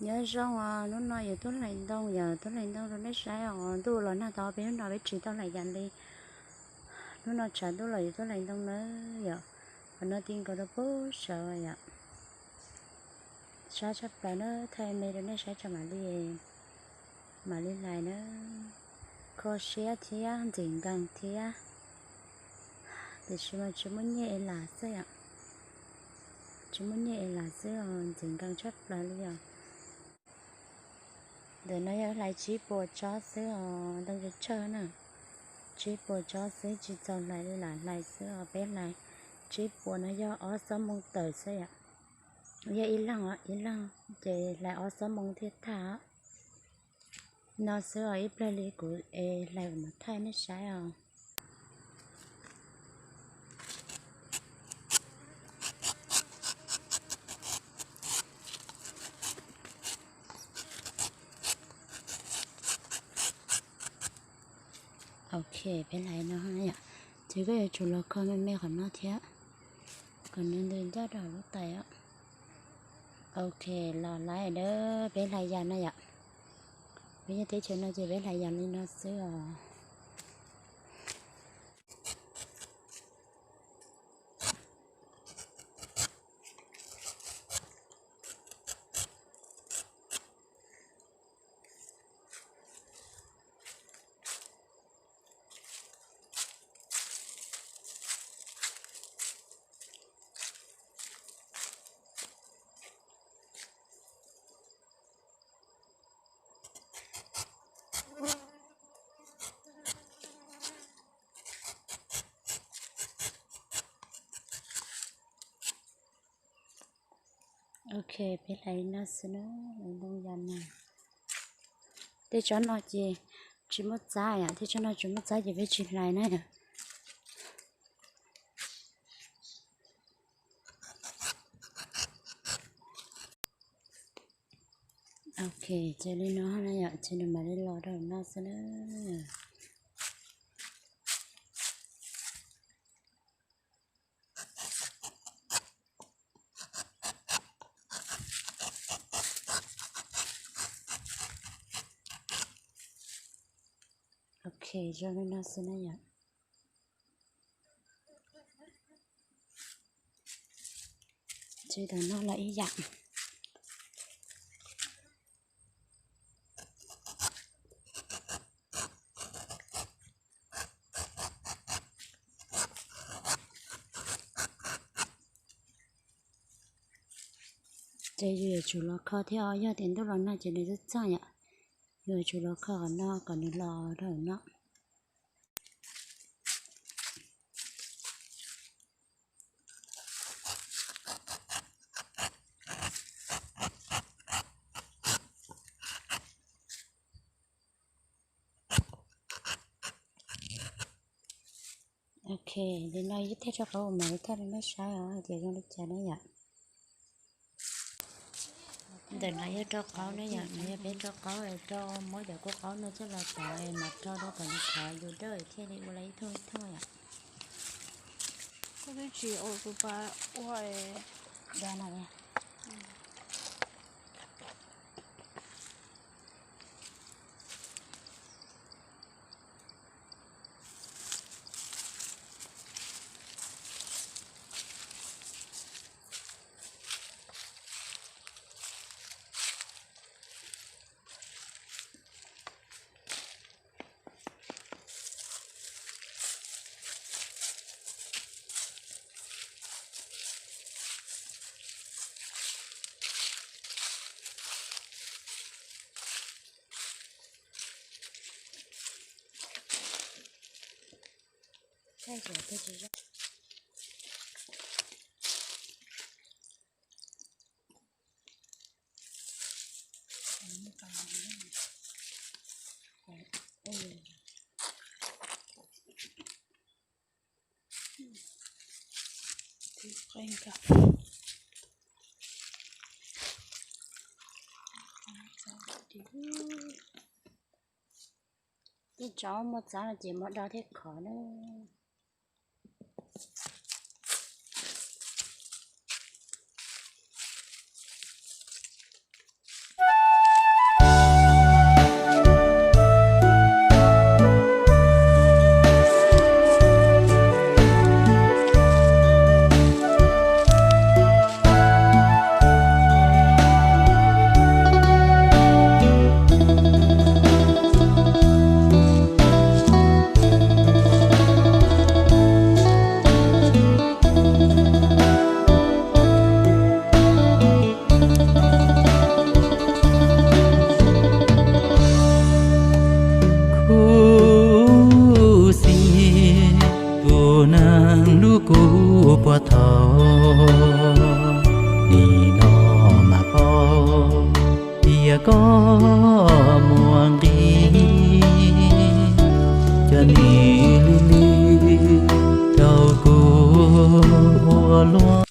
Nyob zoo os, hnub no yus tuaj hlais ntoo yom, tuaj hlais ntoo rau nej saib os. Ntuj los nag tau peb hnub no peb tsis tau hlais yam li. Hnub no tshav ntuj los yus tuaj hlais ntoo na yom. Qhov no ti nkaus rau pem saud yom. Sab tshaj plaws na, thaij me rau nej saib tso mam li, mam li hlais na. Kho siab thiab ntxim nkees thiab. Tiam sis mas tsis muaj nyiaj es lam xwb yom. Tsis muaj nyiaj es lam xwb os, ntxim nkees tshaj plaws li os. Ntawm no yog hlais tsib puas tsob xwb os, ntoo tsawg tsawg na. Tsib puas tsob xwb, tsis txaus hlais li, lam hlais xwb os. Peb hlais tsib puas no yog ob xuab moos tawm xwb yom. Yog ib leeg os, ib leeg ces hlais ob xuab moos thiaj tag os. No xwb os, ib pliag li kuv es hlais kuv mam thaij nej saib os. Ok, peb hlais no yom. Ces koj yuav tsum los kho me me qhov no thiab, kom nws ntws ncaj rau hauv lub tais os. Ok, los lawm, peb hlais yam no yom. Peb nyob teb chaws no ces peb hlais yam li no xwb os. Ok, peb hlais li no xwb na, ntoo yam no. Tej tsob no ces tsis muaj txab yom, tej tsob no tsis muaj txab ces peb tsis hlais na yom. Ok, ces li no na yom, ces nws mam li los rau no xwb na. Ok, zoo li no xwb na yom. Ces tam no los ib yam. Ces yus yuav tsum los kho thiab os, yog tias ntuj los nag ces nws txaj txaj yom. Yus yuav tsum los kho qhov no kom nws los rau no. Ok, li no ib teg rau qauv mas li thaij rau nej saib os hais tias zoo li cas na yom. Ntawm no yog rau qaub na yom, no yog peb rau qaub, rau muab cov kua qaub no coj los tov mas rau rau kom nws khov yus dawj thiaj li ua lawm ib thooj ib thooj yom. Kuv twb tsis ua, kuv pab ua. Da no. Tej tsob muaj txab no ces muab do thiaj khov na. Cia koj muaj nqis, cov nim lig lig rau kuv ua luaj.